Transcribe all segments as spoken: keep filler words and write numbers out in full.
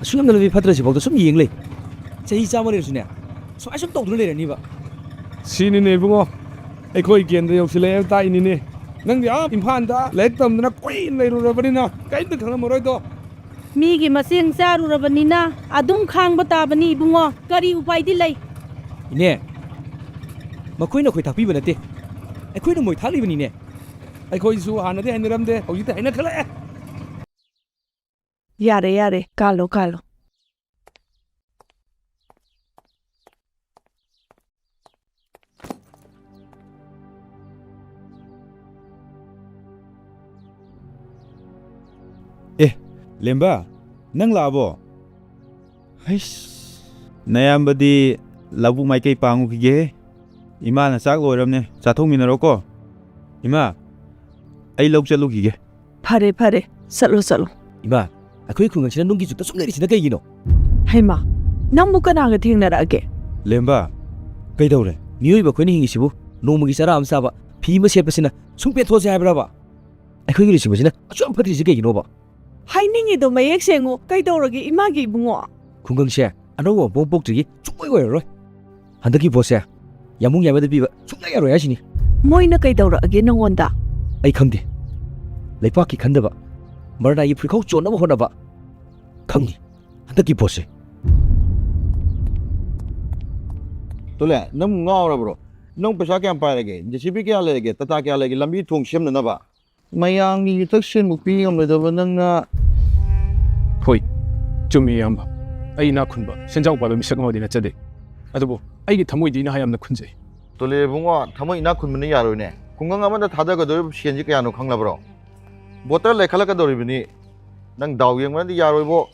ꯑꯁꯨꯛ ꯌꯥꯝꯅ ꯂꯝꯕꯤ ꯐꯠꯇ꯭ꯔꯁꯤꯐꯥꯎꯗ ꯁꯨꯝ ꯌꯦꯡ ꯂꯩ꯫ ꯆꯍꯤ ꯆꯥꯝꯃ ꯂꯩꯔꯁꯨꯅꯦ, ꯁꯨꯃꯥꯏ ꯁꯨꯝ ꯇꯧꯗꯨꯅ ꯂꯩꯔꯅꯤꯕ꯫ ꯁꯤꯅꯤꯅꯦ ꯏꯕꯨꯡꯉꯣ, ꯑꯩꯈꯣꯏ ꯀꯦꯟꯗ꯭ꯔ ꯌꯧꯁꯤꯜꯂꯛꯑꯦ ꯍꯥꯏꯕ ꯇꯥꯛꯏꯅꯤꯅꯦ꯫ ꯅꯪꯗꯤ ꯑꯥ ꯏꯝꯐꯥꯜꯗ ꯂꯥꯏꯔꯤꯛ ꯇꯝꯗꯅ ꯀꯨꯏꯅ ꯂꯩꯔꯨꯔꯕꯅꯤꯅ ꯀꯔꯤꯝꯇ ꯈꯪꯂꯝꯃꯔꯣꯏꯗꯣ꯫ ꯃꯤꯒꯤ ꯃꯆꯦꯡ ꯆꯥꯔꯨꯔꯕꯅꯤꯅ ꯑꯗꯨꯝ ꯈꯥꯡꯕ ꯇꯥꯕꯅꯤ ꯏꯕꯨꯡꯉꯣ, ꯀꯔꯤ ꯎꯄꯥꯏꯗꯤ ꯂꯩ? ꯏꯅꯦ, ꯃꯈꯣꯏꯅ ꯑꯩꯈꯣꯏ ꯊꯥꯛꯄꯤꯕ ꯅꯠꯇꯦ, ꯑꯩꯈꯣꯏꯅ ꯃꯣꯏ ꯊꯥꯛꯂꯤꯕꯅꯤꯅꯦ꯫ ꯑꯩꯈꯣꯏꯁꯨ ꯍꯥꯟꯅꯗꯤ ꯍꯩꯅꯔꯝꯗꯦ, ꯍꯧꯖꯤꯛꯇꯤ ꯍꯩꯅꯈꯠꯂꯛꯑꯦ꯫ ꯌꯥꯔꯦ, ꯌꯥꯔꯦ, ꯀꯥꯜꯂꯣ, ꯀꯥꯜꯂꯣ꯫ ꯑꯦ, ꯂꯦꯝꯕ, ꯅꯪ ꯂꯥꯛꯑꯕꯣ? ꯍꯩꯁ, ꯅꯌꯥꯝꯕꯗꯤ ꯂꯧꯕꯨꯛ ꯃꯥꯏꯀꯩ ꯄꯥꯡꯉꯨꯈꯤꯒꯦ꯫ ꯏꯃꯥꯅ ꯆꯥꯛ ꯂꯣꯏꯔꯕꯅꯦ, ꯆꯥꯊꯣꯛꯃꯤꯟꯅꯔꯣꯀꯣ꯫ ꯏꯃꯥ, ꯑꯩ ꯂꯧ ꯆꯠꯂꯨꯈꯤꯒꯦ꯫ ꯐꯔꯦ, ꯐꯔꯦ, ꯆꯠꯂꯣ, ꯆꯠꯂꯣ꯫ ꯏꯃꯥ, ꯑꯩꯈꯣꯏ ꯈꯨꯡꯒꯪꯁꯤꯅ ꯅꯨꯡꯒꯤ ꯆꯨꯞꯇ ꯁꯨꯝ ꯂꯩꯔꯤꯁꯤꯅ ꯀꯩꯒꯤꯅꯣ? ꯍꯩꯃꯥ, ꯅꯪꯕꯨ ꯀꯅꯥꯒ ꯊꯦꯡꯅꯔꯛꯑꯒꯦ? ꯂꯦꯝꯕ, ꯀꯩꯗꯧꯔꯦ? ꯃꯤꯑꯣꯏꯕ ꯑꯩꯈꯣꯏꯅ ꯍꯤꯡꯉꯤꯁꯤꯕꯨ ꯅꯣꯡꯃꯒꯤ ꯆꯔꯥ ꯑꯃ ꯆꯥꯕ, ꯐꯤ ꯑꯃ ꯁꯦꯠꯄꯁꯤꯅ ꯁꯨꯝ ꯄꯦꯟꯊꯣꯛꯑꯁꯦ ꯍꯥꯏꯕ꯭ꯔꯕ? ꯑꯩꯈꯣꯏꯒꯤ ꯂꯨꯆꯤꯡꯕꯁꯤꯅ ꯑꯁꯨꯛ ꯌꯥꯝ ꯐꯠꯇ꯭ꯔꯤꯁꯤ ꯀꯩꯒꯤꯅꯣꯕ? ꯍꯥꯏꯅꯤꯡꯉꯤꯗꯣ ꯃꯌꯦꯛ ꯁꯦꯡꯉꯨ, ꯀꯩꯗꯧꯔꯒꯦ ꯏꯃꯥꯒꯤ ꯏꯕꯨꯡꯉꯣ? ꯈꯨꯡꯒꯪꯁꯦ ꯑꯅꯧꯕ ꯃꯄꯣꯝ ꯄꯣꯛꯇ꯭ꯔꯤꯒꯤ ꯁꯨꯡꯑꯣꯏ ꯑꯣꯏꯔꯔꯣꯏ꯫ ꯍꯟꯗꯛꯀꯤ ꯚꯣꯠꯁꯦ ꯌꯥꯝꯕꯨꯡ ꯌꯥꯏꯃꯗ ꯄꯤꯕ ꯁꯨꯡꯌꯥ ꯌꯥꯔꯣꯏ ꯍꯥꯏꯁꯤꯅꯤ꯫ ꯃꯣꯏꯅ ꯀꯩꯗꯧꯔꯛꯑꯒꯦ ꯅꯪꯉꯣꯟꯗ? ꯑꯩ ꯈꯪꯗꯦ꯫ ꯂꯩꯄꯥꯛꯀꯤ ꯈꯟꯗꯕ, ꯃꯔꯅꯥꯏꯒꯤ ꯐꯨꯔꯤꯈꯥꯎ ꯆꯣꯟꯅꯕ ꯍꯣꯠꯅꯕ꯫ ꯈꯪꯅꯤ ꯍꯟꯗꯛꯀꯤ ꯚꯣꯠꯁꯦ꯫ ꯇꯣꯂꯦ, ꯅꯪ ꯉꯥꯎꯔꯕ꯭ꯔꯣ? ꯅꯪ ꯄꯩꯁꯥ ꯀꯌꯥꯝ ꯄꯥꯏꯔꯒꯦ? ꯖꯦ ꯁꯤ ꯕꯤ ꯀꯌꯥ ꯂꯩꯔꯒꯦ? ꯇꯥꯇꯥ ꯀꯌꯥ ꯂꯩꯔꯒꯦ? ꯂꯝꯕꯤ ꯊꯣꯡ ꯁꯦꯝꯅꯅꯕ? ꯃꯌꯥꯝꯒꯤ ꯌꯨꯊꯛ ꯁꯦꯟꯕꯨ ꯄꯤ ꯉꯝꯂꯣꯏꯗꯕ ꯅꯪꯅ꯫ ꯍꯣꯏ, ꯆꯨꯝꯃꯤ, ꯏꯌꯥꯝꯕ꯫ ꯑꯩ ꯏꯅꯥꯛ ꯈꯨꯟꯕ, ꯁꯦꯟꯖꯥꯎ ꯄꯥꯏꯕ ꯃꯤꯁꯛ ꯑꯃꯗꯤ ꯅꯠꯆꯗꯦ꯫ ꯑꯗꯨꯕꯨ ꯑꯩꯒꯤ ꯊꯃꯣꯏꯗꯤ ꯏꯅꯥꯛ ꯌꯥꯝꯅ ꯈꯨꯟꯖꯩ꯫ ꯇꯣꯂꯦ ꯏꯕꯨꯡꯉꯣ, ꯊꯃꯣꯏ ꯏꯅꯥꯛ ꯈꯨꯟꯕꯅ ꯌꯥꯔꯣꯏꯅꯦ꯫ ꯈꯨꯡꯒꯪ ꯑꯃꯗ ꯊꯥꯗꯒꯗꯧꯔꯤꯕ ꯁꯦꯟꯁꯤ ꯀꯌꯥꯅꯣ ꯈꯪꯂꯕ꯭ꯔꯣ? ꯚꯣꯇꯔ ꯂꯩꯈꯠꯂꯛꯀꯗꯧꯔꯤꯕꯅꯤ꯫ ꯅꯪ ꯗꯥꯎ ꯌꯦꯡꯕꯅꯗꯤ ꯌꯥꯔꯣꯏꯕꯣ꯫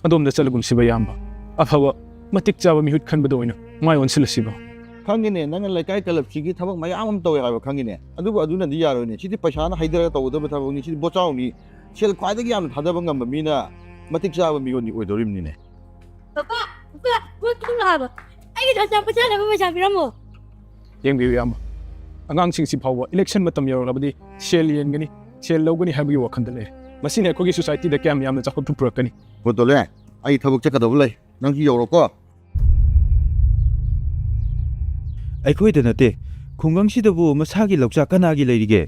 ꯑꯗꯣꯝꯗ ꯆꯠꯂꯒꯨꯝꯁꯤꯕ, ꯏꯌꯥꯝꯕ꯫ ꯑꯐꯕ, ꯃꯇꯤꯛ ꯆꯥꯕ ꯃꯤꯍꯨꯠ ꯈꯟꯕꯗ ꯑꯣꯏꯅ ꯃꯥꯏ ꯑꯣꯟꯁꯤꯜꯂꯁꯤꯕ꯫ ꯈꯪꯉꯤꯅꯦ, ꯅꯪꯅ ꯂꯩꯀꯥꯏ ꯀ꯭ꯂꯕꯁꯤꯒꯤ ꯊꯕꯛ ꯃꯌꯥꯝ ꯑꯃ ꯇꯧꯋꯦ ꯍꯥꯏꯕ ꯈꯪꯉꯤꯅꯦ꯫ ꯑꯗꯨꯕꯨ ꯑꯗꯨꯅꯗꯤ ꯌꯥꯔꯣꯏꯅꯦ꯫ ꯁꯤꯗꯤ ꯄꯩꯁꯥꯅ ꯍꯩꯊꯔꯒ ꯇꯧꯒꯗꯕ ꯊꯕꯛꯅꯤ꯫ ꯁꯤꯗꯤ ꯕꯣꯆꯥꯎꯅꯤ꯫ ꯁꯦꯜ ꯈ꯭ꯋꯥꯏꯗꯒꯤ ꯌꯥꯝꯅ ꯊꯥꯗꯕ ꯉꯝꯕ ꯃꯤꯅ ꯃꯇꯤꯛ ꯆꯥꯕ ꯃꯤꯑꯣꯏꯅꯤ ꯑꯣꯏꯗꯧꯔꯤꯕꯅꯤꯅꯦ꯫ ꯄꯄꯥ, ꯄꯄꯥ, ꯄꯣꯠ ꯊꯣꯛꯂꯣ ꯍꯥꯏꯕ꯫ ꯑꯩꯒꯤ ꯆꯥꯛ ꯆꯥꯕ ꯆꯥꯅꯕ ꯄꯩꯁꯥ ꯄꯤꯔꯝꯃꯣ꯫ ꯌꯦꯡꯕꯤꯌꯨ, ꯏꯌꯥꯝꯕ꯫ ꯑꯉꯥꯡꯁꯤꯡꯁꯤ ꯐꯥꯎꯕ election ꯃꯇꯝ ꯌꯧꯔꯛꯂꯕꯗꯤ ꯁꯦꯜ ꯌꯦꯟꯒꯅꯤ, ꯁꯦꯜ ꯂꯧꯒꯅꯤ ꯍꯥꯏꯕꯒꯤ ꯋꯥꯈꯜꯗ ꯂꯩ꯫ ꯃꯁꯤꯅ ꯑꯩꯈꯣꯏꯒꯤ societyꯗ ꯀꯌꯥꯝ ꯌꯥꯝꯅ ꯆꯥꯎꯈꯠꯄ ꯄꯨꯔꯛꯀꯅꯤ? ꯍꯣ, ꯇꯣꯂꯦ꯫ ꯑꯩ ꯊꯕꯛ ꯆꯠꯀꯗꯕ ꯂꯩ, ꯅꯪꯁꯨ ꯌꯧꯔꯣꯀꯣ꯫ ꯑꯩꯈꯣꯏꯗ ꯅꯠꯇꯦ, ꯈꯨꯡꯒꯪꯁꯤꯗꯕꯨ ꯃꯁꯥꯒꯤ ꯂꯧꯆꯥꯛ ꯀꯅꯥꯒꯤ ꯂꯩꯔꯤꯒꯦ?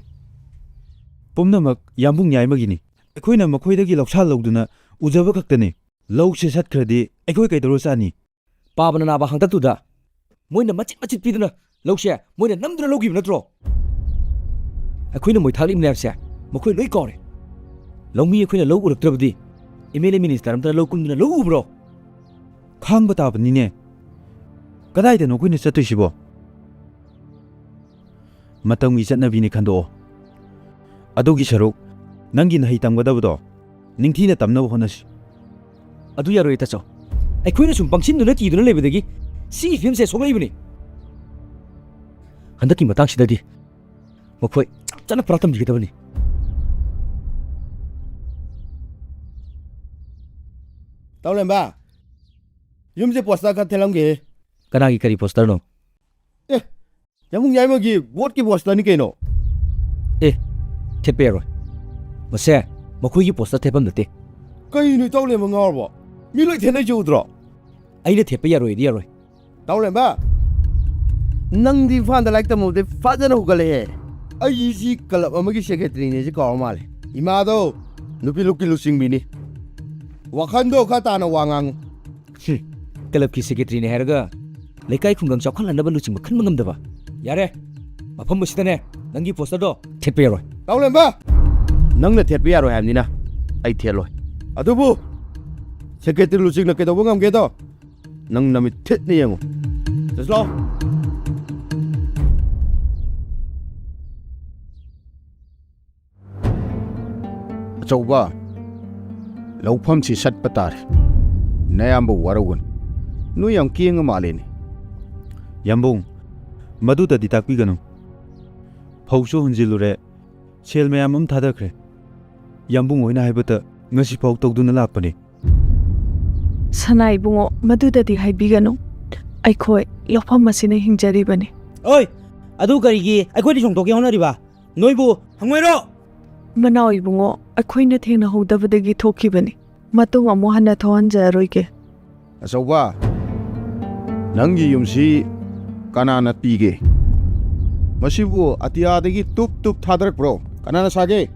ꯄꯨꯝꯅꯃꯛ ꯌꯥꯝꯕꯨꯡ ꯌꯥꯏꯃꯒꯤꯅꯤ꯫ ꯑꯩꯈꯣꯏꯅ ꯃꯈꯣꯏꯗꯒꯤ ꯂꯧꯁꯥ ꯂꯧꯗꯨꯅ ꯎꯖꯕ ꯈꯛꯇꯅꯤ꯫ ꯂꯧꯁꯦ ꯁꯠꯈ꯭ꯔꯗꯤ ꯑꯩꯈꯣꯏ ꯀꯩꯗꯧꯔ ꯆꯥꯅꯤ? ꯄꯥꯕꯅ ꯅꯥꯕ ꯍꯥꯡꯇꯛꯇꯨꯗ ꯃꯣꯏꯅ ꯃꯆꯤꯠ ꯃꯆꯤꯠ ꯄꯤꯗꯨꯅ ꯂꯧꯁꯦ ꯃꯣꯏꯅ ꯅꯝꯗꯨꯅ ꯂꯧꯈꯤꯕ ꯅꯠꯇ꯭ꯔꯣ? ꯑꯩꯈꯣꯏꯅ ꯃꯣꯏ ꯊꯥꯛꯂꯤꯕ ꯃꯌꯥꯝꯁꯦ ꯃꯈꯣꯏ ꯂꯣꯏ ꯀꯥꯎꯔꯦ꯫ ꯂꯧꯃꯤ ꯑꯩꯈꯣꯏꯅ ꯂꯧ ꯎꯔꯛꯇ꯭ꯔꯕꯗꯤ ꯑꯦꯝ ꯑꯦꯜ ꯑꯦ ꯃꯤꯅꯤꯁꯇꯔ ꯑꯝꯇꯅ ꯂꯧ ꯀꯨꯝꯗꯨꯅ ꯂꯧ ꯎꯕ꯭ꯔꯣ? ꯈꯥꯡꯕ ꯇꯥꯕꯅꯤꯅꯦ꯫ ꯀꯗꯥꯏꯗꯅꯣ ꯑꯩꯈꯣꯏꯅ ꯆꯠꯇꯣꯏꯁꯤꯕꯣ? ꯃꯇꯝꯒꯤ ꯆꯠꯅꯕꯤꯅꯤ ꯈꯟꯗꯣꯛꯑꯣ꯫ ꯑꯗꯨꯒꯤ ꯁꯔꯨꯛ ꯅꯪꯒꯤ ꯅꯍꯩ ꯇꯝꯒꯗꯕꯗꯣ ꯅꯤꯡꯊꯤꯅ ꯇꯝꯅꯕ ꯍꯣꯠꯅꯁꯤ꯫ ꯑꯗꯨ ꯌꯥꯔꯣꯏ, ꯇꯥꯆꯧ꯫ ꯑꯩꯈꯣꯏꯅ ꯁꯨꯝ ꯄꯪꯁꯤꯟꯗꯨꯅ ꯀꯤꯗꯨꯅ ꯂꯩꯕꯗꯒꯤ ꯁꯤꯒꯤ ꯐꯤꯕꯝꯁꯦ ꯁꯣꯛꯂꯛꯏꯕꯅꯤ꯫ ꯍꯟꯗꯛꯀꯤ ꯃꯇꯥꯡꯁꯤꯗꯗꯤ ꯃꯈꯣꯏ ꯆꯞ ꯆꯥꯅ ꯄꯨꯔꯥ ꯇꯝꯕꯤꯒꯗꯕꯅꯤ꯫ ꯇꯥꯎꯂꯦꯝꯕ, ꯌꯨꯝꯁꯦ ꯄꯣꯁꯇꯔ ꯈꯔ ꯊꯦꯠꯂꯝꯒꯦ꯫ ꯀꯅꯥꯒꯤ ꯀꯔꯤ ꯄꯣꯁꯇꯔꯅꯣ? ꯑꯦ, ꯌꯥꯝꯕꯨꯡ ꯌꯥꯏꯃꯒꯤ ꯚꯣꯠꯀꯤ ꯄꯣꯁꯇꯔꯅꯤ ꯀꯩꯅꯣ꯫ ꯑꯦ, ꯊꯦꯠꯄ ꯌꯥꯔꯣꯏ꯫ ꯃꯁꯦ ꯃꯈꯣꯏꯒꯤ ꯄꯣꯁꯇꯔ ꯊꯦꯠꯐꯝ ꯅꯠꯇꯦ꯫ ꯀꯩꯅꯣ ꯏꯇꯥꯎꯂꯦꯝꯕ, ꯉꯥꯎꯔꯕꯣ? ꯃꯤ ꯂꯣꯏ ꯊꯦꯠꯅꯩꯁꯦ ꯎꯗ꯭ꯔꯣ? ꯑꯩꯅ ꯊꯦꯠꯄ ꯌꯥꯔꯣꯏꯗꯤ ꯌꯥꯔꯣꯏ꯫ ꯇꯥꯎꯂꯦꯝꯕ, ꯅꯪꯗꯤ ꯏꯝꯐꯥꯜꯗ ꯂꯥꯏꯔꯤꯛ ꯇꯝꯃꯨꯕꯗꯩ ꯐꯖꯅ ꯍꯧꯒꯠꯂꯛꯑꯦ꯫ ꯑꯩꯁꯤ ꯀꯂꯕ ꯑꯃꯒꯤ ꯁꯦꯀ꯭ꯔꯦꯇꯔꯤꯅꯦꯁꯦ ꯀꯥꯎꯔ ꯃꯥꯜꯂꯦ꯫ ꯏꯃꯥꯗꯣ ꯅꯨꯄꯤ ꯂꯨꯞꯀꯤ ꯂꯨꯆꯤꯡꯕꯤꯅꯤ꯫ ꯋꯥꯈꯜꯗꯣ ꯈꯔ ꯇꯥꯅ ꯋꯥ ꯉꯥꯡꯉꯨ꯫ ꯍꯨꯝ, ꯀꯂꯕꯀꯤ ꯁꯦꯀ꯭ꯔꯦꯇꯔꯤꯅꯦ ꯍꯥꯏꯔꯒ ꯂꯩꯀꯥꯏ ꯈꯨꯡꯒꯪ ꯆꯥꯎꯈꯠꯍꯟꯅꯕ ꯂꯨꯆꯤꯡꯕ ꯈꯟꯕ ꯉꯝꯗꯕ꯫ ꯌꯥꯔꯦ, ꯃꯐꯝ ꯑꯁꯤꯗꯅꯦ ꯅꯪꯒꯤ ꯄꯣꯁꯇꯔꯗꯣ ꯊꯦꯠꯄ ꯌꯥꯔꯣꯏ꯫ ꯇꯥꯎꯂꯦꯝꯕ! ꯅꯪꯅ ꯊꯦꯠꯄ ꯌꯥꯔꯣꯏ ꯍꯥꯏꯕꯅꯤꯅ ꯑꯩ ꯊꯦꯠꯂꯣꯏ꯫ ꯑꯗꯨꯕꯨ ꯁꯦꯀ꯭ꯔꯦꯇꯔꯤ ꯂꯨꯆꯤꯡꯅ ꯀꯩꯗꯧꯕ ꯉꯝꯒꯦꯗꯣ ꯅꯪ ꯅꯃꯤꯠ ꯊꯦꯠꯅ ꯌꯦꯡꯉꯨ꯫ ꯆꯠꯂꯣ꯫ ꯑꯆꯧꯕ, ꯂꯧꯐꯝꯁꯤ ꯆꯠꯄ ꯇꯥꯔꯦ꯫ ꯅꯌꯥꯝꯕ ꯋꯥꯔꯧꯒꯅꯨ꯫ ꯅꯣꯏ ꯌꯥꯝ ꯀꯦꯡꯉ ꯃꯥꯜꯂꯦꯅꯦ꯫ ꯌꯥꯝꯕꯨꯡ, ꯃꯗꯨꯗꯗꯤ ꯇꯥꯛꯄꯤꯒꯅꯨ꯫ ꯐꯧꯁꯨ ꯍꯨꯟꯖꯤꯜꯂꯨꯔꯦ, ꯁꯦꯜ ꯃꯌꯥꯝ ꯑꯃ ꯊꯥꯗꯈ꯭ꯔꯦ꯫ ꯌꯥꯝꯕꯨꯡ ꯍꯣꯏꯅ ꯍꯥꯏꯕꯇ ꯉꯁꯤꯐꯥꯎ ꯇꯧꯗꯨꯅ ꯂꯥꯛꯄꯅꯤ꯫ ꯁꯅꯥ ꯏꯕꯨꯡꯉꯣ, ꯃꯗꯨꯗꯗꯤ ꯍꯥꯏꯕꯤꯒꯅꯨ꯫ ꯑꯩꯈꯣꯏ ꯂꯧꯐꯝ ꯑꯁꯤꯅ ꯍꯤꯡꯖꯔꯤꯕꯅꯤ꯫ ꯑꯣꯏ, ꯑꯗꯨ ꯀꯔꯤꯒꯤ ꯑꯩꯈꯣꯏꯗꯤ ꯁꯣꯡꯗꯣꯛꯀꯦ ꯍꯣꯠꯅꯔꯤꯕ? ꯅꯣꯏꯕꯨ ꯍꯪꯉꯣꯏꯔꯣ? ꯃꯅꯥꯎ ꯏꯕꯨꯡꯉꯣ, ꯑꯩꯈꯣꯏꯅ ꯊꯦꯡꯅꯍꯧꯗꯕꯗꯒꯤ ꯊꯣꯛꯈꯤꯕꯅꯤ꯫ ꯃꯇꯨꯡ ꯑꯃꯨꯛ ꯍꯟꯅ ꯊꯣꯛꯍꯟꯖꯔꯔꯣꯏꯒꯦ꯫ ꯑꯆꯧꯕ, ꯅꯪꯒꯤ ꯌꯨꯝꯁꯤ ꯀꯅꯥꯅ ꯄꯤꯒꯦ? ꯃꯁꯤꯕꯨ ꯑꯇꯤꯌꯥꯗꯒꯤ ꯇꯨꯞ ꯇꯨꯞ ꯊꯥꯗꯔꯛꯄ꯭ꯔꯣ? ꯀꯅꯥꯅ ꯁꯥꯒꯦ?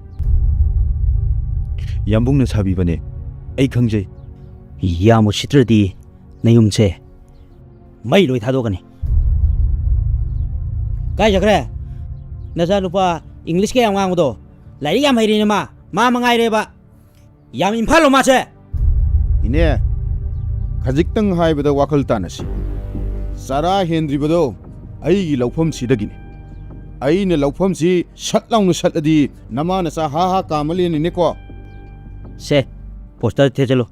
ꯌꯥꯝꯕꯨꯡꯅ ꯁꯥꯕꯤꯕꯅꯦ꯫ ꯑꯩ ꯈꯪꯖꯩ꯫ ꯌꯥꯝ ꯎꯁꯤꯠꯇ꯭ꯔꯗꯤ ꯅꯌꯨꯝꯁꯦ ꯃꯩ ꯂꯣꯏ ꯊꯥꯗꯣꯛꯀꯅꯤ꯫ ꯀꯥꯏ ꯆꯠꯈ꯭ꯔꯦ? ꯅꯆꯥꯅꯨꯄꯥ ꯏꯪꯂꯤꯁꯀ ꯌꯥꯝ ꯉꯥꯡꯕꯗꯣ? ꯂꯥꯏꯔꯤꯛ ꯌꯥꯝ ꯍꯩꯔꯦꯅꯦ ꯃꯥ꯫ ꯃꯥ ꯃꯉꯥꯏꯔꯦꯕ ꯌꯥꯝ ꯏꯝꯐꯥꯜꯂꯣ ꯃꯥꯁꯦ꯫ ꯏꯅꯦ, ꯈꯖꯤꯛꯇꯪ ꯍꯥꯏꯕꯗ ꯋꯥꯈꯜ ꯇꯥꯅꯁꯤ꯫ ꯆꯔꯥ ꯍꯦꯟꯗ꯭ꯔꯤꯕꯗꯣ ꯑꯩꯒꯤ ꯂꯧꯐꯝꯁꯤꯗꯒꯤꯅꯤ꯫ ꯑꯩꯅ ꯂꯧꯐꯝꯁꯤ ꯁꯠ ꯂꯥꯎꯅ ꯁꯠꯂꯗꯤ ꯅꯃꯥ ꯅꯆꯥ ꯍꯥ ꯍꯥ ꯀꯥꯝꯃ ꯂꯦꯟꯅꯤꯅꯦꯀꯣ꯫ ꯁꯦ, ꯄꯣꯁꯇꯔ ꯊꯦꯠꯆꯜꯂꯨ꯫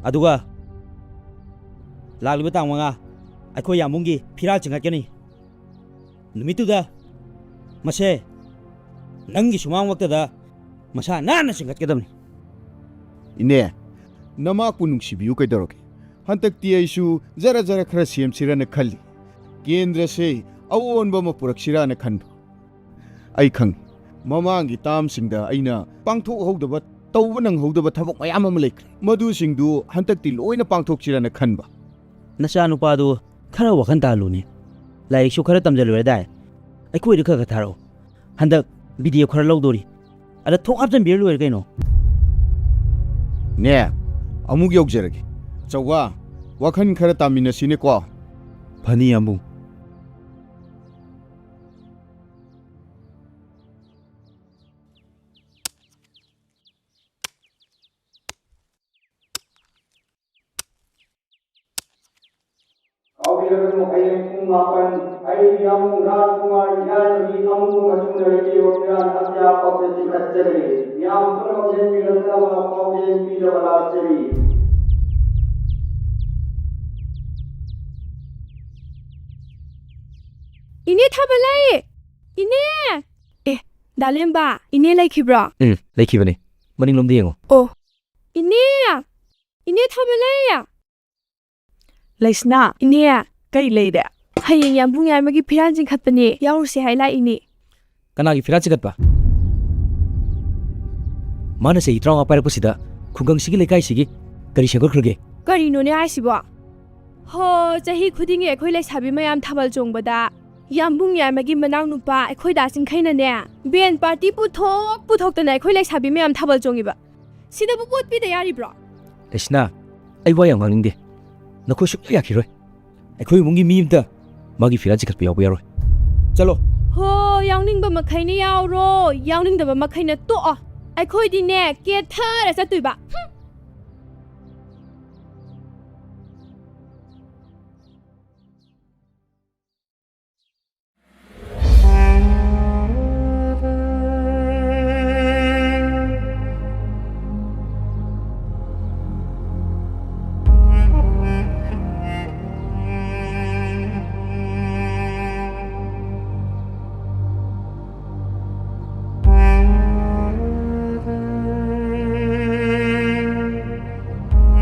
ꯑꯗꯨꯒ ꯂꯥꯛꯂꯤꯕ ꯇꯥꯡ ꯃꯉꯥ ꯑꯩꯈꯣꯏ ꯌꯥꯝꯕꯨꯡꯒꯤ ꯐꯤꯔꯥꯜ ꯆꯤꯡꯈꯠꯀꯅꯤ꯫ ꯅꯨꯃꯤꯠꯇꯨꯗ ꯃꯁꯦ ꯅꯪꯒꯤ ꯁꯨꯃꯥꯡꯃꯛꯇꯗ ꯃꯁꯥ ꯅꯥꯟꯅ ꯆꯤꯡꯈꯠꯀꯗꯕꯅꯤ꯫ ꯏꯅꯦ, ꯅꯃꯥꯛꯄꯨ ꯅꯨꯡꯁꯤꯕꯤꯌꯨ ꯀꯩꯗꯧꯔꯒꯦ? ꯍꯟꯗꯛꯇꯤ ꯑꯩꯁꯨ ꯖꯔ ꯖꯔ ꯈꯔ ꯁꯦꯝꯁꯤꯔꯅ ꯈꯜꯂꯤ꯫ ꯀꯦꯟꯗ꯭ꯔꯁꯦ ꯑꯑꯣꯟꯕ ꯑꯃ ꯄꯨꯔꯛꯁꯤꯔꯅ ꯈꯟꯕ꯫ ꯑꯩ ꯈꯪꯉꯤ, ꯃꯃꯥꯡꯒꯤ ꯇꯥꯝꯁꯤꯡꯗ ꯑꯩꯅ ꯄꯥꯡꯊꯣꯛꯍꯧꯗꯕ, ꯇꯧꯕ ꯅꯪꯍꯧꯗꯕ ꯊꯕꯛ ꯃꯌꯥꯝ ꯑꯃ ꯂꯩꯈ꯭ꯔꯦ꯫ ꯃꯗꯨꯁꯤꯡꯗꯨ ꯍꯟꯗꯛꯇꯤ ꯂꯣꯏꯅ ꯄꯥꯡꯊꯣꯛꯁꯤꯔꯅ ꯈꯟꯕ꯫ ꯅꯆꯥꯅꯨꯄꯥꯗꯨ ꯈꯔ ꯋꯥꯈꯜ ꯇꯥꯍꯜꯂꯨꯅꯦ꯫ ꯂꯥꯏꯔꯤꯛꯁꯨ ꯈꯔ ꯇꯝꯖꯜꯂꯨꯔꯗꯥꯏ꯫ ꯑꯩꯈꯣꯏꯗ ꯈꯔ ꯈꯔ ꯊꯥꯔꯛꯑꯣ꯫ ꯍꯟꯗꯛ ꯕꯤ ꯗꯤ ꯑꯦꯐ ꯈꯔ ꯂꯧꯗꯣꯔꯤ꯫ ꯑꯗ ꯊꯣꯛ ꯍꯥꯞꯆꯤꯟꯕꯤꯔ ꯂꯣꯏꯔꯦ ꯀꯩꯅꯣ꯫ ꯅꯦ, ꯑꯃꯨꯛ ꯌꯧꯖꯔꯒꯦ꯫ ꯑꯆꯧꯕ, ꯋꯥꯈꯜ ꯈꯔ ꯇꯥꯃꯤꯟꯅꯁꯤꯅꯦꯀꯣ꯫ ꯐꯅꯤ, ꯌꯥꯝꯕꯨꯡ꯫ ꯀꯥꯎꯕꯤꯔꯒꯅꯨ, ꯍꯌꯦꯡ ꯄꯨꯡ ꯃꯥꯄꯟ ꯑꯩ ꯌꯥꯝꯕꯨꯡ ꯔꯥꯖꯀꯨꯃꯥꯔ ꯏꯌꯥꯏꯃꯒꯤ ꯑꯃꯨꯕ ꯃꯆꯨꯅ ꯂꯩꯇꯦꯡꯕ ꯐꯤꯔꯥꯟ ꯑꯇꯤꯌꯥ ꯄꯥꯎꯆꯦ ꯆꯤꯡꯈꯠꯆꯒꯅꯤ꯫ ꯃꯤꯌꯥꯝ ꯄꯨꯝꯅꯃꯛ ꯌꯦꯡꯕꯤꯔꯛꯅꯕ ꯄꯥꯎꯖꯦꯜ ꯄꯤꯖꯕ ꯂꯥꯛꯆꯔꯤ꯫ ꯏꯅꯦ ꯊꯥꯕꯂꯩ! ꯏꯅꯦ! ꯑꯦ, ꯗꯥ ꯂꯦꯝꯕ, ꯏꯅꯦ ꯂꯩꯈꯤꯕ꯭ꯔꯣ? ꯎꯝ, ꯂꯩꯈꯤꯕꯅꯦ꯫ ꯃꯅꯤꯡꯂꯣꯝꯗ ꯌꯦꯡꯉꯣ꯫ ꯑꯣ, ꯏꯅꯦ! ꯏꯅꯦ ꯊꯥꯕꯂꯩ! ꯂꯩꯁꯅꯥ, ꯏꯅꯦ! ꯀꯩ ꯂꯩꯔꯦ? ꯍꯌꯦꯡ ꯌꯥꯝꯕꯨꯡ ꯌꯥꯏꯃꯒꯤ ꯐꯤꯔꯥꯟ ꯆꯤꯡꯈꯠꯄꯅꯦ, ꯌꯥꯎꯔꯨꯁꯦ ꯍꯥꯏ ꯂꯥꯛꯏꯅꯦ꯫ ꯀꯅꯥꯒꯤ ꯐꯤꯔꯥꯠ ꯆꯤꯡꯈꯠꯄ? ꯃꯥꯅ ꯆꯍꯤ ꯇꯔꯥꯃꯉꯥ ꯄꯥꯏꯔꯛꯄꯁꯤꯗ ꯈꯨꯡꯒꯪꯁꯤꯒꯤ, ꯂꯩꯀꯥꯏꯁꯤꯒꯤ ꯀꯔꯤ ꯁꯦꯝꯒꯠꯈ꯭ꯔꯒꯦ? ꯀꯔꯤꯅꯣꯅꯦ ꯍꯥꯏꯁꯤꯕꯣ? ꯍꯣ, ꯆꯍꯤ ꯈꯨꯗꯤꯡꯒꯤ ꯑꯩꯈꯣꯏ ꯂꯩꯁꯥꯕꯤ ꯃꯌꯥꯝ ꯊꯥꯕꯜ ꯆꯣꯡꯕꯗ ꯌꯥꯝꯕꯨꯡ ꯌꯥꯏꯃꯒꯤ ꯃꯅꯥꯎꯅꯨꯄꯥ ꯑꯩꯈꯣꯏ ꯗꯥ ꯆꯤꯡꯈꯩꯅꯅꯦ, ꯕꯦꯟ ꯄꯥꯔꯇꯤ ꯄꯨꯊꯣꯛ ꯄꯨꯊꯣꯛꯇꯅ ꯑꯩꯈꯣꯏ ꯂꯩꯁꯥꯕꯤ ꯃꯌꯥꯝ ꯊꯥꯕꯜ ꯆꯣꯡꯉꯤꯕ꯫ ꯁꯤꯗꯕꯨ ꯄꯣꯠ ꯄꯤꯗ ꯌꯥꯔꯤꯕ꯭ꯔꯣ? ꯂꯩꯁꯅꯥ, ꯑꯩ ꯋꯥ ꯌꯥꯝ ꯉꯥꯡꯅꯤꯡꯗꯦ꯫ ꯅꯈꯣꯏ ꯁꯨꯡꯌꯥ ꯌꯥꯈꯤꯔꯣꯏ꯫ ꯑꯩꯈꯣꯏ ꯏꯃꯨꯡꯒꯤ ꯃꯤ ꯑꯝꯇ ꯃꯥꯒꯤ ꯐꯤꯔꯥꯜ ꯆꯤꯡꯈꯠꯄ ꯌꯥꯎꯕ ꯌꯥꯔꯣꯏ꯫ ꯆꯠꯂꯣ꯫ ꯍꯣ, ꯌꯥꯎꯅꯤꯡꯕ ꯃꯈꯩꯅ ꯌꯥꯎꯔꯣ, ꯌꯥꯎꯅꯤꯡꯗꯕ ꯃꯈꯩꯅ ꯇꯣꯛꯑꯣ꯫ ꯑꯩꯈꯣꯏꯗꯤꯅꯦ, ꯀꯦꯊꯔ ꯆꯠꯇꯣꯏꯕ꯫ ꯍꯨꯝ꯫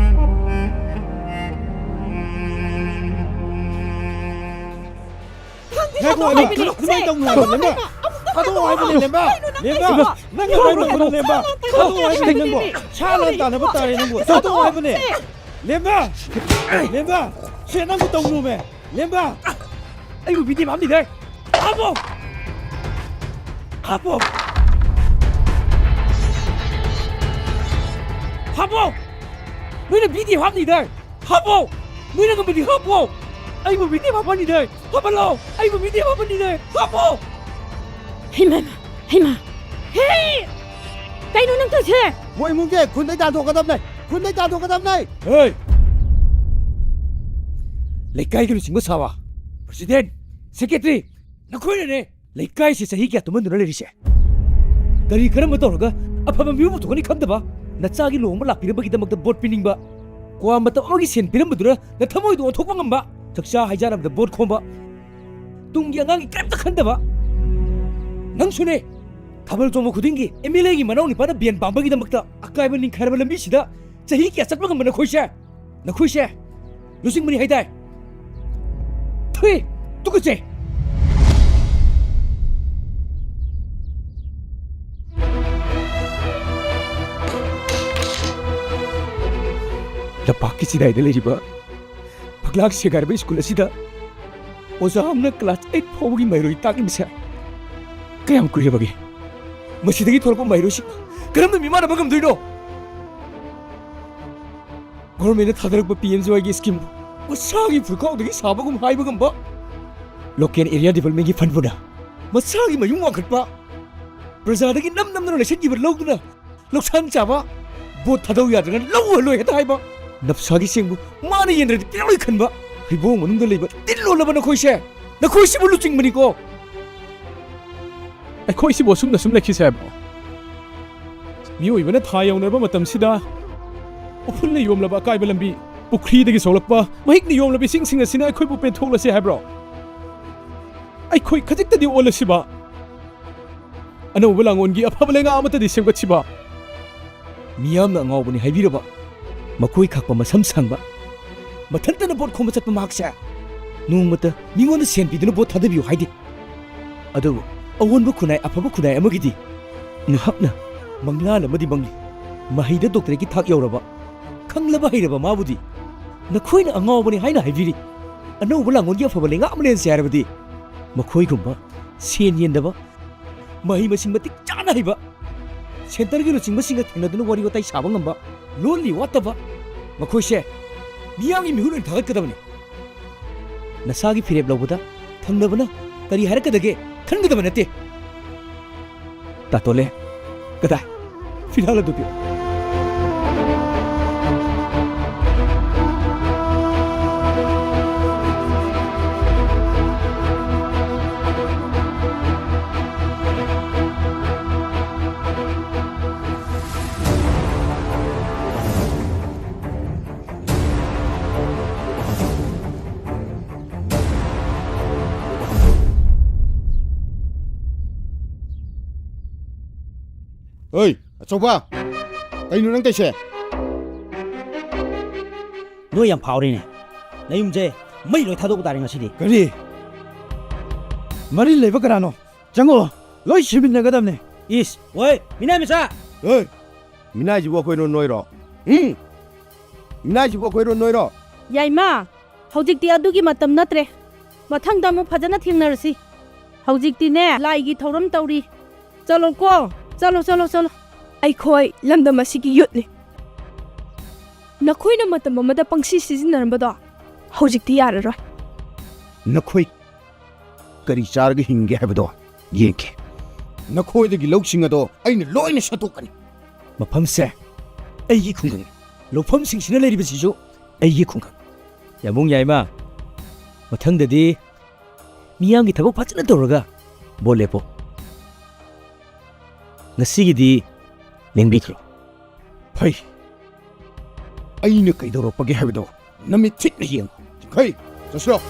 ꯉꯥꯏꯈꯣ, ꯊꯥꯗꯣꯛꯑꯣ ꯍꯥꯏꯕꯅꯦ꯫ ꯂꯦꯝꯕ, ꯀꯩꯅꯣ, ꯀꯃꯥꯏꯅ ꯇꯧꯅꯣ ꯍꯥꯏꯕ, ꯂꯦꯝꯕ? ꯊꯥꯗꯣꯛꯑꯣ ꯍꯥꯏꯕꯅꯦ, ꯂꯦꯝꯕ꯫ ꯂꯦꯝꯕ, ꯅꯪ ꯀꯃꯥꯏꯅ ꯇꯧꯕꯅꯣ, ꯂꯦꯝꯕ? ꯊꯥꯗꯣꯛꯑꯣ ꯍꯥꯏꯕꯅꯦ ꯅꯪꯕꯣ꯫ ꯁꯥ ꯂꯥꯟ ꯇꯥꯟꯅꯕ ꯇꯥꯔꯦ ꯅꯪꯕꯨ꯫ ꯊꯥꯗꯣꯛꯑꯣ ꯍꯥꯏꯕꯅꯦ꯫ ꯂꯦꯝꯕ! ꯂꯦꯝꯕ! ꯁꯦ, ꯅꯪꯕꯨ ꯇꯧꯅꯨꯃꯦ꯫ ꯂꯦꯝꯕ! ꯑꯩꯕꯨ ꯕꯤꯗꯦ ꯍꯥꯞꯅꯤꯗꯥꯏ? ꯍꯥꯞꯄꯣ! ꯍꯥꯞꯄꯣ! ꯍꯥꯞꯄꯣ! ꯅꯣꯏꯅ ꯕꯤꯗꯦ ꯍꯥꯞꯅꯤꯗꯥꯏ? ꯍꯥꯞꯄꯣ! ꯅꯣꯏꯅ ꯉꯝꯃꯗꯤ ꯍꯥꯞꯄꯣ! ꯑꯩꯕꯨ ꯕꯤꯗꯦ ꯍꯥꯞꯄꯅꯤꯗꯥꯏ? ꯍꯥꯞꯍꯜꯂꯣ! ꯑꯩꯕꯨ ꯕꯤꯗꯦ ꯍꯥꯞꯄꯅꯤꯗꯥꯏ? ꯍꯥꯞꯄꯣ! ꯍꯩꯃꯥ, ꯍꯩꯃꯥ! ꯍꯦ! ꯀꯩꯅꯣ ꯅꯪ ꯇꯧꯁꯦ? ꯃꯣꯏ ꯏꯃꯨꯡꯁꯦ ꯈꯨꯟꯗꯩ ꯇꯥꯟꯊꯣꯛꯀꯗꯕꯅꯦ! ꯈꯨꯟꯗꯩ ꯇꯥꯟꯊꯣꯛꯀꯗꯕꯅꯦ! ꯍꯦ! ꯂꯩꯀꯥꯏꯒꯤ ꯂꯨꯆꯤꯡꯕ ꯁꯥꯕ, ꯄ꯭ꯔꯁꯤꯗꯦꯟ, ꯁꯦꯀ꯭ꯔꯦꯇꯔꯤ, ꯅꯈꯣꯏꯅꯅꯦ ꯂꯩꯀꯥꯏꯁꯤ ꯆꯍꯤ ꯀꯌꯥ ꯇꯨꯝꯍꯟꯗꯨꯅ ꯂꯩꯔꯤꯁꯦ? ꯀꯔꯤ ꯀꯔꯝꯕ ꯇꯧꯔꯒ ꯑꯐꯕ ꯃꯤꯑꯣꯏ ꯄꯨꯊꯣꯛꯀꯅꯤ ꯈꯪꯗꯕ, ꯅꯆꯥꯒꯤ ꯂꯨꯍꯣꯡꯕ ꯂꯥꯛꯄꯤꯅꯕꯒꯤꯗꯃꯛꯇ ꯚꯣꯠ ꯄꯤꯅꯤꯡꯕ, ꯀ꯭ꯋꯥ ꯃꯇꯝ ꯑꯃꯒꯤ ꯁꯦꯟ ꯄꯤꯔꯝꯕꯗꯨꯅ ꯅꯊꯃꯣꯏꯗꯣ ꯑꯣꯟꯊꯣꯛꯄ ꯉꯝꯕ, ꯆꯥꯛꯆꯥ ꯍꯩꯖꯥꯟꯅꯕꯗ ꯚꯣꯠ ꯈꯣꯝꯕ, ꯇꯨꯡꯒꯤ ꯑꯉꯥꯡꯒꯤ ꯀꯔꯤꯝꯇ ꯈꯟꯗꯕ꯫ ꯅꯪꯁꯨꯅꯦ, ꯊꯥꯕꯜ ꯆꯣꯡꯕ ꯈꯨꯗꯤꯡꯒꯤ ꯑꯦꯝ ꯑꯦꯜ ꯑꯦꯒꯤ ꯃꯅꯥꯎ ꯅꯤꯄꯥꯅ ꯕꯦꯟ ꯄꯥꯝꯕꯒꯤꯗꯃꯛꯇ ꯑꯀꯥꯏꯕ ꯅꯤꯡꯈꯥꯏꯔꯕ ꯂꯝꯕꯤꯁꯤꯗ ꯆꯍꯤ ꯀꯌꯥ ꯆꯠꯄ ꯉꯝꯕ ꯅꯈꯣꯏꯁꯦ? ꯅꯈꯣꯏꯁꯦ ꯂꯨꯆꯤꯡꯕꯅꯤ ꯍꯥꯏꯗꯥꯏ? ꯊꯨꯏ! ꯇꯨꯀꯠꯆꯩ! ꯂꯝꯄꯥꯛꯀꯤ ꯆꯤꯗꯥꯏꯗ ꯂꯩꯔꯤꯕ ꯐꯛꯂꯥꯡ ꯁꯦꯒꯥꯏꯔꯕ ꯁ꯭ꯀꯨꯜ ꯑꯁꯤꯗ ꯑꯣꯖꯥ ꯑꯃꯅ ꯀ꯭ꯂꯥꯁ ꯑꯩꯠ ꯐꯥꯎꯕꯒꯤ ꯃꯍꯩꯔꯣꯏ ꯇꯥꯛꯂꯤꯕꯁꯦ ꯀꯌꯥꯝ ꯀꯨꯏꯔꯕꯒꯦ? ꯃꯁꯤꯗꯒꯤ ꯊꯣꯛꯂꯛꯄ ꯃꯍꯩꯔꯣꯏꯁꯤꯡ ꯀꯔꯝꯅ ꯃꯤꯃꯥꯟꯅꯕ ꯉꯝꯗꯣꯏꯅꯣ? ꯒꯣꯔꯃꯦꯟꯅ ꯊꯥꯗꯔꯛꯄ ꯄꯤ ꯑꯦꯝ ꯖꯤ ꯋꯥꯏꯒꯤ ꯁ꯭ꯀꯤꯝ ꯃꯁꯥꯒꯤ ꯐꯨꯔꯈꯥꯎꯗꯒꯤ ꯁꯥꯕꯒꯨꯝ ꯍꯥꯏꯕ ꯉꯝꯕ, ꯂꯣꯀꯦꯜ ꯑꯦꯔꯤꯌꯥ ꯗꯤꯕꯂꯞꯃꯦꯟꯒꯤ ꯐꯟꯕꯨꯅ ꯃꯁꯥꯒꯤ ꯃꯌꯨꯝ ꯋꯥꯡꯈꯠꯄ, ꯄ꯭ꯔꯖꯥꯗꯒꯤ ꯅꯝ ꯅꯝꯗꯅ ꯂꯩꯁꯟꯈꯤꯕ ꯂꯧꯗꯨꯅ ꯂꯧꯁꯥꯟ ꯆꯥꯕ, ꯚꯣꯠ ꯊꯥꯗꯧ ꯌꯥꯗ꯭ꯔꯒꯅ ꯂꯧ ꯎꯍꯜꯂꯣꯏ ꯍꯦꯛꯇ ꯍꯥꯏꯕ, ꯅꯞꯁꯥꯒꯤ ꯆꯦꯡꯕꯨ ꯃꯥꯅ ꯌꯦꯟꯗ꯭ꯔꯗꯤ ꯄꯤꯔꯛꯂꯣꯏ ꯈꯟꯕ, ꯍꯩꯕꯣꯡ ꯃꯅꯨꯡꯗ ꯂꯩꯕ ꯇꯤꯜ ꯂꯣꯜꯂꯕ ꯅꯈꯣꯏꯁꯦ, ꯅꯈꯣꯏꯁꯤꯕꯨ ꯂꯨꯆꯤꯡꯕꯅꯤꯀꯣ꯫ ꯑꯩꯈꯣꯏꯁꯤꯕꯨ ꯑꯁꯨꯝꯅ ꯁꯨꯝ ꯂꯩꯈꯤꯁꯦ ꯍꯥꯏꯕ꯭ꯔꯣ? ꯃꯤꯑꯣꯏꯕꯅ ꯊꯥ ꯌꯧꯅꯔꯕ ꯃꯇꯝꯁꯤꯗ ꯎꯐꯨꯜꯅ ꯌꯣꯝꯂꯕ ꯑꯀꯥꯏꯕ ꯂꯝꯕꯤ, ꯄꯨꯈ꯭ꯔꯤꯗꯒꯤ ꯁꯣꯛꯂꯛꯄ ꯃꯍꯤꯛꯅ ꯌꯣꯝꯂꯕ ꯏꯁꯤꯡꯁꯤꯡ ꯑꯁꯤꯅ ꯑꯩꯈꯣꯏꯕꯨ ꯄꯦꯟꯊꯣꯛꯂꯁꯦ ꯍꯥꯏꯕ꯭ꯔꯣ? ꯑꯩꯈꯣꯏ ꯈꯖꯤꯛꯇꯗꯤ ꯑꯣꯜꯂꯁꯤꯕ꯫ ꯑꯅꯧꯕ ꯂꯥꯡꯑꯣꯟꯒꯤ ꯑꯐꯕ ꯂꯩꯉꯥꯛ ꯑꯃꯠꯇꯗꯤ ꯁꯦꯝꯒꯠꯁꯤꯕ꯫ ꯃꯤꯌꯥꯝꯅ ꯑꯉꯥꯎꯕꯅꯤ ꯍꯥꯏꯕꯤꯔꯕ ꯃꯈꯣꯏ ꯈꯥꯛꯄ ꯃꯁꯝ ꯁꯥꯡꯕ, ꯃꯊꯟꯇꯅ ꯚꯣꯠ ꯈꯣꯝꯕ ꯆꯠꯄ ꯃꯍꯥꯛꯁꯦ ꯅꯣꯡꯃꯇ ꯃꯤꯉꯣꯟꯗ ꯁꯦꯟ ꯄꯤꯗꯨꯅ ꯚꯣꯠ ꯊꯥꯗꯕꯤꯌꯨ ꯍꯥꯏꯗꯦ꯫ ꯑꯗꯨꯕꯨ ꯑꯑꯣꯟꯕ ꯈꯨꯟꯅꯥꯏ, ꯑꯐꯕ ꯈꯨꯟꯅꯥꯏ ꯑꯃꯒꯤꯗꯤ ꯅꯍꯥꯛꯅ ꯃꯪꯂꯥꯟ ꯑꯃꯗꯤ ꯃꯪꯂꯤ꯫ ꯃꯍꯩꯗ ꯗꯣꯛꯇꯔꯦꯠꯀꯤ ꯊꯥꯛ ꯌꯧꯔꯕ, ꯈꯪꯂꯕ ꯍꯩꯔꯕ ꯃꯥꯕꯨꯗꯤ ꯅꯈꯣꯏꯅ ꯑꯉꯥꯎꯕꯅꯤ ꯍꯥꯏꯅ ꯍꯥꯏꯕꯤꯔꯤ꯫ ꯑꯅꯧꯕ ꯂꯥꯡꯑꯣꯟꯒꯤ ꯑꯐꯕ ꯂꯩꯉꯥꯛ ꯑꯃ ꯂꯦꯟꯁꯦ ꯍꯥꯏꯔꯕꯗꯤ ꯃꯈꯣꯏꯒꯨꯝꯕ ꯁꯦꯟ ꯌꯦꯟꯗꯕ, ꯃꯍꯩ ꯃꯁꯤꯡ ꯃꯇꯤꯛ ꯆꯥꯅ ꯍꯩꯕ, ꯁꯦꯟꯇꯔꯒꯤ ꯂꯨꯆꯤꯡꯕꯁꯤꯡꯒ ꯊꯦꯡꯅꯗꯨꯅ ꯋꯥꯔꯤ ꯋꯥꯇꯥꯏ ꯁꯥꯕ ꯉꯝꯕ, ꯂꯣꯜ ꯂꯤ ꯋꯥꯠꯇꯕ ꯃꯈꯣꯏꯁꯦ ꯃꯤꯌꯥꯝꯒꯤ ꯃꯤꯍꯨꯠ ꯑꯣꯏꯅ ꯊꯥꯒꯠꯀꯗꯕꯅꯤ꯫ ꯅꯁꯥꯒꯤ ꯐꯤꯔꯦꯞ ꯂꯧꯕꯗ ꯊꯪꯅꯕꯅ ꯀꯔꯤ ꯍꯥꯏꯔꯛꯀꯗꯒꯦ ꯈꯟꯒꯗꯕ ꯅꯠꯇꯦ꯫ ꯇꯥꯇꯣꯂꯦ, ꯀꯗꯥꯏ? ꯐꯤꯔꯥꯜ ꯑꯗꯨ ꯄꯤꯔꯛꯎ꯫ ꯑꯣꯏ, ꯑꯆꯧꯕ! ꯀꯩꯅꯣ ꯅꯪ ꯇꯧꯏꯁꯦ? ꯅꯣꯏ ꯌꯥꯝ ꯐꯥꯎꯔꯦꯅꯦ꯫ ꯅꯌꯨꯝꯁꯦ ꯃꯩ ꯂꯣꯏ ꯊꯥꯗꯣꯛꯄ ꯇꯥꯔꯦ ꯉꯁꯤꯗꯤ꯫ ꯀꯔꯤ? ꯃꯔꯤ ꯂꯩꯕ ꯀꯅꯥꯅꯣ? ꯆꯪꯉꯛꯑꯣ, ꯂꯣꯏ ꯁꯤꯃꯤꯟꯅꯒꯗꯕꯅꯦ꯫ ꯏꯁ, ꯑꯣꯏ, ꯃꯤꯅꯥꯏ ꯃꯆꯥ! ꯑꯣꯏ, ꯃꯤꯅꯥꯏꯁꯤꯕꯨ ꯑꯩꯈꯣꯏꯔꯣ ꯅꯣꯏꯔꯣ? ꯎꯝ? ꯃꯤꯅꯥꯏꯁꯤꯕꯨ ꯑꯩꯈꯣꯏꯔꯣ ꯅꯣꯏꯔꯣ? ꯌꯥꯏꯃ, ꯍꯧꯖꯤꯛꯇꯤ ꯑꯗꯨꯒꯤ ꯃꯇꯝ ꯅꯠꯇ꯭ꯔꯦ꯫ ꯃꯊꯪꯗ ꯑꯃꯨꯛ ꯐꯖꯅ ꯊꯦꯡꯅꯔꯁꯤ꯫ ꯍꯧꯖꯤꯛꯇꯤꯅꯦ, ꯂꯥꯏꯒꯤ ꯊꯧꯔꯝ ꯇꯧꯔꯤ꯫ ꯆꯠꯂꯣꯀꯣ꯫ ꯆꯠꯂꯣ, ꯆꯠꯂꯣ, ꯆꯠꯂꯣ꯫ ꯑꯩꯈꯣꯏ ꯂꯝꯗꯝ ꯑꯁꯤꯒꯤ ꯌꯨꯠꯅꯤ꯫ ꯅꯈꯣꯏꯅ ꯃꯇꯝ ꯑꯃꯗ ꯄꯪꯁꯤ ꯁꯤꯖꯤꯟꯅꯔꯝꯕꯗꯣ ꯍꯧꯖꯤꯛꯇꯤ ꯌꯥꯔꯔꯣꯏ꯫ ꯅꯈꯣꯏ ꯀꯔꯤ ꯆꯥꯔꯒ ꯍꯤꯡꯒꯦ ꯍꯥꯏꯕꯗꯣ ꯌꯦꯡꯒꯦ꯫ ꯅꯈꯣꯏꯗꯒꯤ ꯂꯧꯁꯤꯡ ꯑꯗꯣ ꯑꯩꯅ ꯂꯣꯏꯅ ꯁꯠꯇꯣꯛꯀꯅꯤ꯫ ꯃꯐꯝꯁꯦ ꯑꯩꯒꯤ ꯈꯨꯡꯒꯪꯅꯤ꯫ ꯂꯧꯐꯝꯁꯤꯡꯁꯤꯅ ꯂꯩꯔꯤꯕꯁꯤꯁꯨ ꯑꯩꯒꯤ ꯈꯨꯡꯒꯪ꯫ ꯌꯥꯝꯕꯨꯡ ꯌꯥꯏꯃ, ꯃꯊꯪꯗꯗꯤ ꯃꯤꯌꯥꯝꯒꯤ ꯊꯕꯛ ꯐꯖꯅ ꯇꯧꯔꯒ ꯚꯣꯠ ꯂꯦꯞꯄꯣ꯫ ꯉꯁꯤꯒꯤꯗꯤ ꯂꯦꯡꯕꯤꯈ꯭ꯔꯣ꯫ ꯐꯩ꯫ ꯑꯩꯅ ꯀꯩꯗꯧꯔꯛꯄꯒꯦ ꯍꯥꯏꯕꯗꯣ ꯅꯃꯤꯠ ꯊꯤꯠꯅ ꯌꯦꯡꯉꯨ꯫ ꯆꯤꯡꯈꯩ, ꯆꯠꯁꯤꯔꯣ?